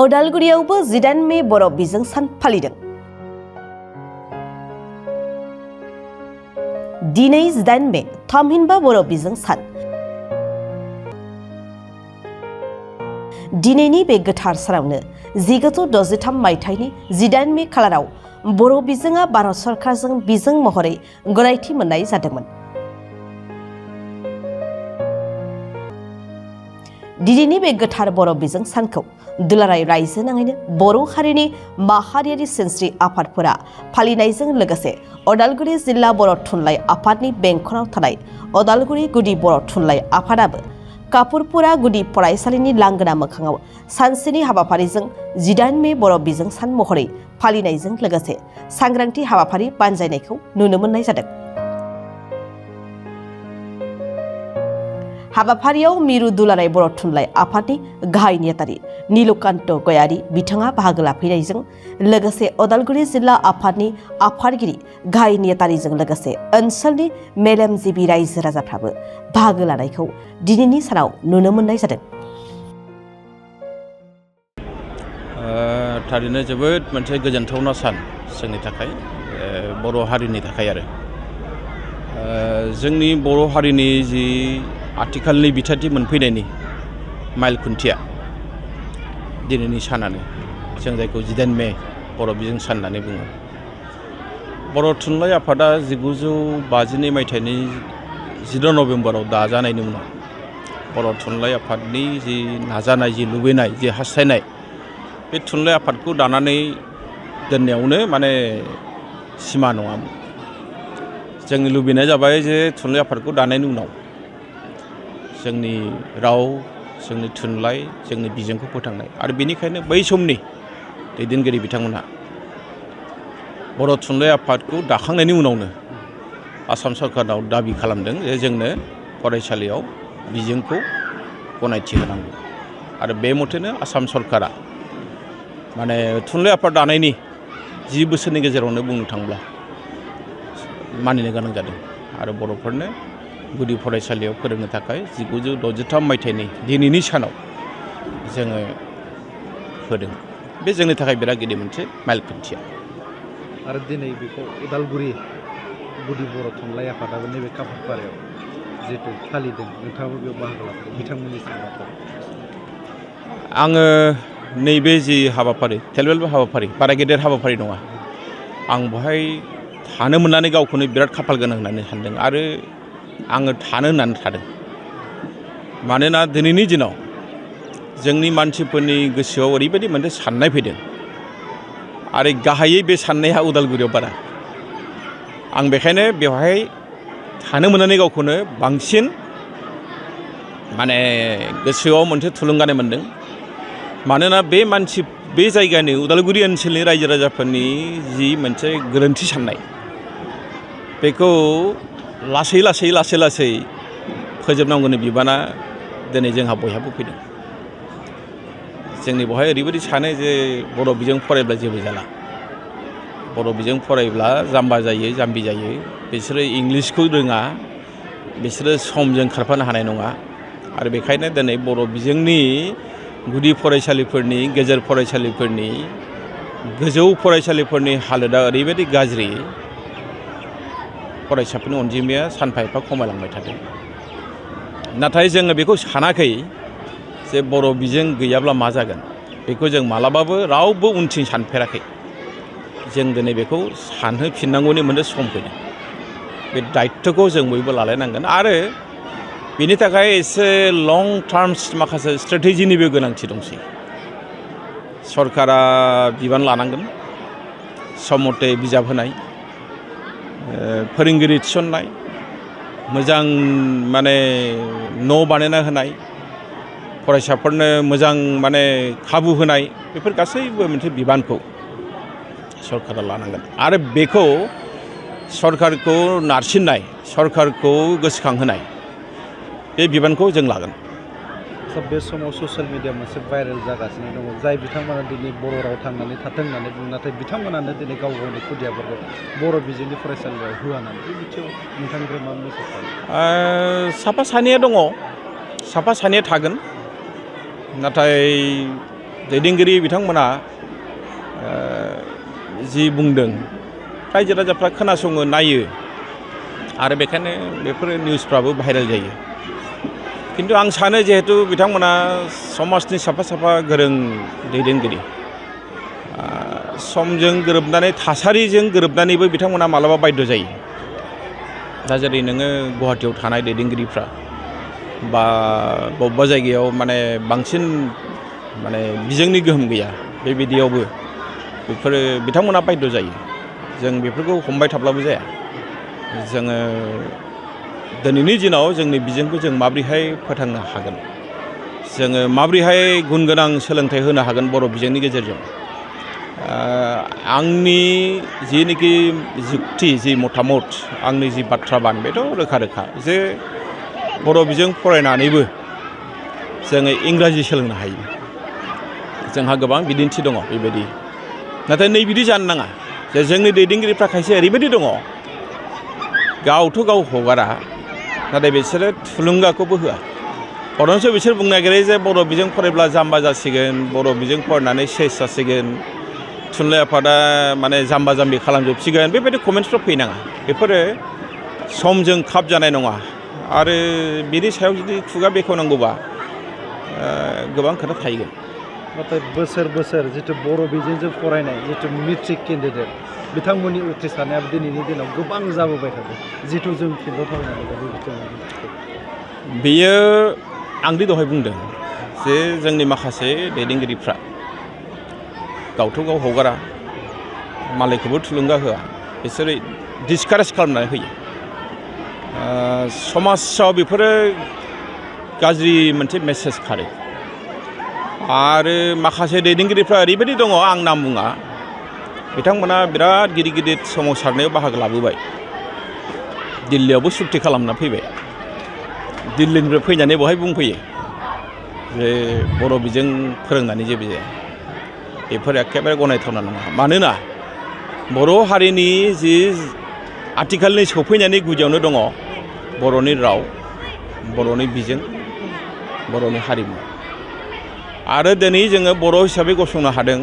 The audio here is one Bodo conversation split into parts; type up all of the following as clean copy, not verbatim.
उदालगुरियावबो 18 मे बर' बिजों सान फालिदों। दिनै 18 मे थामहिनबा बर' बिजों सान। दिनैनि बे गोथार सानावनो 1963 मायथाइनि 18 मे खालाराव बर' बिजोङा भारत सरकारजों बिजों महरै गनायथि मोननाय जादोंमोन। दिनैनि बे गोथार बर' बिजों सानखौ दुलाराय रायजो नाङैनो बर' हारिनि माहारियारि सिनस्रि आफादफोरा फालिनायजों लोगोसे उदालगुरि जिल्ला बर' थुनलाइ आफादनि बेंखनाव थानाय उदालगुरि गुदि बर' थुनलाइ आफादाबो कापुरपुरा गुदि फरायसालिनि लांगोना मोखाङाव सानसेनि हाबाफारिजों 18 मे बर' बिजों सान महरै फालिनायजों लोगोसे सांग्रांथि हाबाफारि बानजायनायखौ नुनो मोननाय जादों। हाबाफारियाव मिरु दुलाराय बर' थुनलाइ आफादनि गाहाय नेहाथारि नीलकान्त गयारी बिथाङा बाहागो लाफैनायजों लोगोसे उदालगुरि जिल्ला आफादनि आफादगिरि गाहाय नेहाथारिजों लोगोसे ओनसोलनि मेलेमजिबि रायजो राजाफ्राबो बाहागो लानायखौ दिनैनि सानाव नुनो मोननाय जादों। थारैनो जोबोद मोनसे गोजोनथावना सान जोंनि थाखाय बर' हारिनि थाखाय आरो जोंनि बर' हारिनि जि आथिखालनि बिथाथि मोनफैनायनि माइल खुन्थिया दिनैनि सानानो जों जायखौ 18 मे बर' बिजों सान होननानै बुङो। बर' थुनलाइ आफादा 1952 मायथाइनि 10 नभेम्बराव दाजानायनि उनाव बर' थुनलाइ आफादनि जि नाजानाय जि लुबैनाय जि हास्थायनाय बे थुनलाइ आफादखौ दानानै दोननायावनो माने सिमा नङामोन। जोंनि लुबैनाया जाबाय जे थुनलाइ आफादखौ दानायनि उनाव जोंनि राव जोंनि थुनलाइ जोंनि बिजोंखौ फोथांनाय आरो बेनिखायनो बै समनि दैदेनगिरि बिथांमोनहा बर' थुनलाइ आफादखौ दाखांनायनि उनावनो आसाम सरकारनाव दाबि खालामदों जे जोंनो फरायसालियाव बिजोंखौ गनायथि होनांगौ आरो बे मथेनो आसाम सरकारा माने थुनलाइ आफाद दानायनि 10 बोसोरनि गेजेरावनो बुंनो थांब्ला मानिनो गोनां जादों आरो बर'फोरनो गुदि फरायसालियाव फोरोंनो थाखाय 1963 मायथाइनि दिनैनि सानाव जोङो होदों। बे जोंनि थाखाय बिराद गिदिर मोनसे माइल खुन्थिया। आरो दिनै बेखौ उदालगुरि गुदि बर' थुनलाइ आफादाबो नैबे कापुरपारायाव जिहेतु फालिदों नोंथाङाबो बेयाव बाहागो लाफैदों बिथांमोननि साननायखौ आङो नैबे जि हाबाफारि टेलवेल हाबाफारि बारा गेदेर हाबाफारि नङा आं बेवहाय थानो मोननानै गावखौनो बिराद खाफाल गोनां होननानै सानदों आरो आङो थानो होननानै थादों। मानोना दिनैनि दिनाव जोंनि मानसिफोरनि गोसोआव ओरैबायदि मोनसे साननाय फैदों आरो गाहायै बे साननाया उदालगुरियाव बारा। आं बेखायनो बेवहाय थानो मोननानै गावखौनो बांसिन माने गोसोआव मोनसे थुलुंगानाय मोनदों। मानोना बे जायगानि उदालगुरि ओनसोलनि रायजो राजाफोरनि जि मोनसे गोरोन्थि साननाय बेखौ लासै लासै फोजोबनांगौनि बिबाना दिनै जोंहा बयहाबो फैदों। जोंनि बेवहाय ओरैबायदि सानो जे बर' बिजों फरायब्ला जेबो जाला, बर' बिजों फरायब्ला जाम्बा जायो जाम्बि जायो, बिसोरो इंलिसखौ रोङा, बिसोरो समजों खारफानो हानाय नङा आरो बेखायनो दिनै बर' बिजोंनि गुदि फरायसालिफोरनि गेजेर फरायसालिफोरनि गोजौ फरायसालिफोरनि हालोदा ओरैबायदि गाज्रि फरायसाफोरनि अनजिमाया सानफा एफा खमायलांबाय थादों। नाथाय जोङो बेखौ सानाखै जे बर' बिजों गैयाब्ला मा जागोन, बेखौ जों मालाबाबो रावबो उनथिं सानफेराखै। जों दिनै बेखौ सानहोफिननांगौनि मोनसे सम फैदों। बे दायित्वखौ जों बयबो लालायनांगोन आरो बेनि थाखाय एसे लं टार्मस माखासे स्ट्रेटेजिनिबो गोनांथि दंसै। सरकारा बिबान लानांगोन, सम मथे बिजाब होनाय, फोरोंगिरि थिसननाय, मोजां माने न' बानायना होनाय, फरायसाफोरनो मोजां माने खाबु होनाय, बेफोर गासैबो मोनसे बिबानखौ सरकारा लानांगोन आरो बेखौ सरकारखौ नारसिननाय, सरकारखौ गोसोखांहोनाय बे बिबानखौ जों लागोन। बे समाव ससियेल मिडिया मोनसे भाइरेल जागासिनो दङ, जाय बिथांमोना दिनै बर' राव थांनानै थाथों होननानै बुङो, नाथाय बिथांमोनानो दिनै गाव गावनि खुदियाफोरखौ बर' बिजोंनि फरायसालियाव होआ होननानै बे बिथिङाव नोंथांनिफ्राय मा मेसेज थायो? साफा सानैया दङ, साफा सानैया थागोन, नाथाय दैदेनगिरि बिथांमोना जि बुंदों रायजो राजाफ्रा खोनासङो नायो आरो बेखायनो बेफोर निउसफ्राबो भाइरेल जायो खिन्थु आं सानो जिहेतु बिथांमोना समाजनि साफा साफा गोरों दैदेनगिरि समजों गोरोबनानै थासारिजों गोरोबनानैबो बिथांमोना मालाबा बाध्य जायो दा जेरै नोङो गुवाहाटियाव थानाय दैदेनगिरिफ्रा बा बबेबा जायगायाव माने बांसिन माने बिजोंनि गोहोम गैया बेबायदियावबो बेफोरो बिथांमोना बाध्य जायो जों बेफोरखौ हमबाय थाब्लाबो जाया जोङो दिनैनि दिनाव जोंनि बिजोंखौ जों माबोरैहाय फोथांनो हागोन जोङो माबोरैहाय गुन गोनां सोलोंथाइ होनो हागोन बर' बिजोंनि गेजेरजों आंनि जिनिखि जुक्ति जि मतामत आंनि जि बाथ्राबान बेथ' रोखा रोखा जे बर' बिजों फरायनानैबो जोङो इंराजि सोलोंनो हायो जोंहा गोबां बिदिन्थि दङ बेबायदि नाथाय नै बिदि जानो नाङा जे जोंनि दैदेनगिरिफ्रा खायसे ओरैबायदि दङ गावथ' गाव हगारा नाथाय बिसोरो थुलुंगाखौबो होआ बरन्स बिसोर बुंनो नागिरो जे बर' बिजों फरायब्ला जाम्बा जासिगोन बर' बिजों फरायनानै सेस जासिगोन थुनलाइ आफादा माने जाम्बा जाम्बि खालामजोबसिगोन बेबायदि कमेन्ट्सफ्रा फैनाङा बेफोरो समजों खाब जानाय नङा आरो बिनि सायाव जुदि खुगा बेखेवनांगौबा गोबां खोथा थाहैगोन नाथाय बोसोर बोसोर जिथु बर' बिजोंजों फरायनाय जिथु मेट्रिक केन्डिडेट बिथांमोननि उथ्रिसारनाया दिनैनि दिनाव गोबां जाबोबाय थादों जिथु जों फिल्डआव थाबायनानै बेयो आंदि दहाय बुंदों जे जोंनि माखासे दैदेनगिरिफ्रा गावथ' गाव हगारा मालायखौबो थुलुंगा होआ बिसोरो डिसकारेज खालामनानै होयो समाजाव बेफोरो गाज्रि मोनसे मेसेज खारो आरो माखासे दैदेनगिरिफ्रा ओरैबायदि दङ आं नाम बुङा बिथांमोना बिराद गिदिर गिदिर सोमावसारनायाव बाहागो लाबोबाय दिल्लीयावबो सुक्ति खालामना फैबाय दिल्लीनिफ्राय फैनानै बहाय बुंफैयो जे बर' बिजों फोरोंनानै जेबो जाया बेफोर एखेबारे गनायथावना नङा मानोना बर' हारिनि जि आथिखालनि सफैनायनि गुदियावनो दङ बर'नि राव बर'नि बिजों बर'नि हारिमु आरो दिनै जोङो बर' हिसाबै गसंनो हादों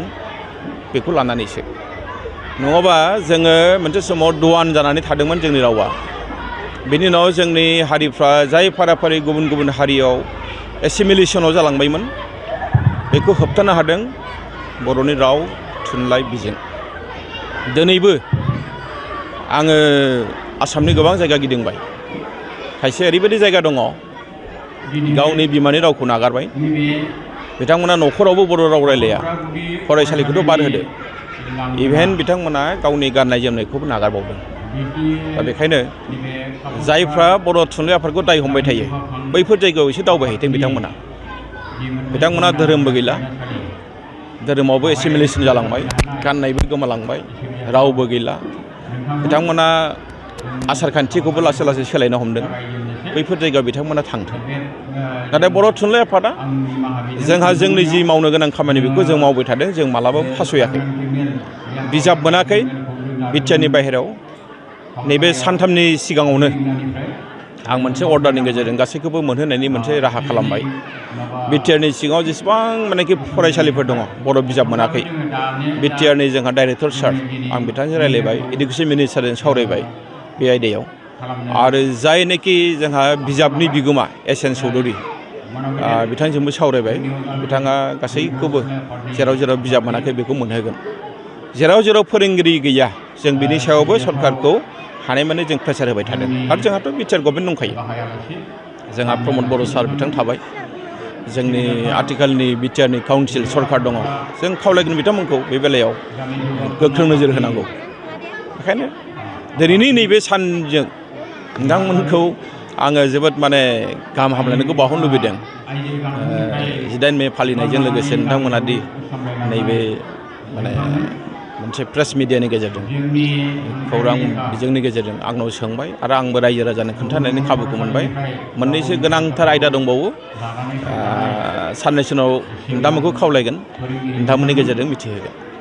बेखौ लानानैसो नङाबा जोङो मोनसे समाव दवान जानानै थादोंमोन जोंनि रावा बेनि उनाव जोंनि हारिफ्रा जाय फाराफारि गुबुन गुबुन हारियाव एसिमिलेसनाव जालांबायमोन बेखौ होबथानो हादों बर'नि राव थुनलाइ बिजों दिनैबो आङो आसामनि गोबां जायगा गिदिंबाय खायसे ओरैबायदि जायगा दङ गावनि बिमानि रावखौ नागारबाय बिथांमोना न'खरावबो बर' राव रायलाया फरायसालिखौथ' बाद होदो इभेन बिथांमोना गावनि गाननाय जोमनायखौबो नागारबावदों दा बेखायनो जायफ्रा बर' थुनलाइ आफादखौ दाय हमबाय थायो बैफोर जायगायाव एसे दावबायहैथों बिथांमोना धोरोमबो गैला धोरोमावबो एसिमिलेसन जालांबाय गाननायबो गोमालांबाय रावबो गैला बिथांमोना आसार खान्थिखौबो लासै लासै सोलायनो हमदों बैफोर जायगायाव बिथांमोना थांथों नाथाय बर' थुनलाइ आफादा जोंहा जोंनि जि मावनो गोनां खामानि बेखौ जों मावबाय थादों जों मालाबाबो फासयाखै बिजाब मोनाखै बिटिआरनि बाहेरायाव नैबे सानथामनि सिगाङावनो आं मोनसे अर्डारनि गेजेरजों गासैखौबो मोनहोनायनि मोनसे राहा खालामबाय बिटिआरनि सिङाव जेसेबां मानेखि फरायसालिफोर दङ बर' बिजाब मोनाखै बिटिआरनि जोंहा डाइरेक्टर सार आं बिथांजों रायलायबाय इडुकेसन मिनिस्टारजों सावरायबाय बे आयदायाव आरो जायनोखि जोंहा बिजाबनि बिगोमा एस.एन. चौधुरि बिथांजोंबो सावरायबाय बिथाङा गासैखौबो जेराव जेराव बिजाब मोनाखै बेखौ मोनहोगोन जेराव जेराव फोरोंगिरि गैया जों बिनि सायावबो सरकारखौ हानायमानि जों प्रेसार होबाय थादों आरो जोंहाथ' बिटिआर गभर्नमेन्ट दंखायो जोंहा प्रमद बर' सार बिथां थाबाय जोंनि आथिखालनि बिटिआरनि काउन्सिल सरकार दङ जों खावलायगोन बिथांमोनखौ बे बेलायाव गोख्रों नोजोर होनांगौ बेखायनो दिनैनि नैबे सानजों नोंथांमोनखौ आङो जोबोद माने गाहाम हामलायनायखौ बावहरनो लुबैदों 19 मे फालिनायजों लोगोसे नोंथांमोना दि नैबे माने मोनसे प्रेस मिडियानि गेजेरजों खौरां बिजोंनि गेजेरजों आंनाव सोंबाय आरो आंबो रायजो राजानो खोन्थानायनि खाबुखौ मोनबाय मोननैसो गोनांथार आयदा दंबावो साननैसो उनाव नोंथांमोनखौ खावलायगोन नोंथांमोननि गेजेरजों मिथिहोगोन